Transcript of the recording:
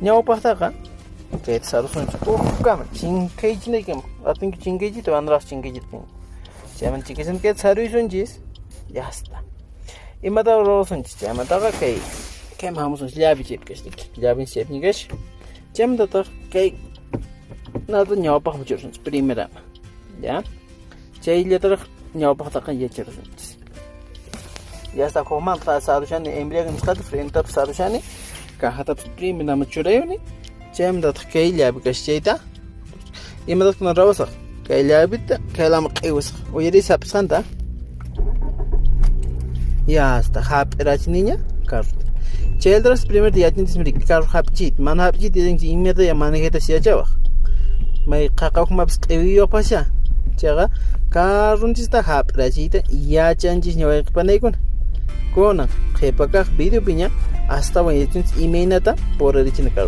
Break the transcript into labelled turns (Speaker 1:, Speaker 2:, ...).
Speaker 1: Ñawpaqtaqa kayta sarusunchik uqkama chinkaychinaykama atinki chinkaychita manaraq chinkaychita chayman chinkaychina kayta saruysunchis ya está. Imata ruwasunchis chaymantaqa kay kayman hamusunchis llavi chaypi kashniki llavinchis chaypi kash chaymantataq kay nata ñawpaqman churasunchis primeraman ya chayllataraq ñawpaqtaqa yacharasunchis. Ya está hukmanta sarushani embriague nisqata frentapas sarushani cajatapas primerama churayuni chaymantataq kay llave kashan chayta imatataq kunan rawasaq kay llavita kaylaman q'iwisaq uyariysi hap'isqanta ya está hap'irachiniña carrota chayllataraqsi primerta yachanchismi riki carro hap'ichiyta mana hap'ichiyta yachankichu imata ya manejaytas yachawaq may qaqa ukhumapis q'iwiyuqpasya chayqa carronchista hap'irachiyta yachanchisña wayqe panaykuna kunan qhipa kaq videopiña astawan yachanchis imaynata puririchina carro.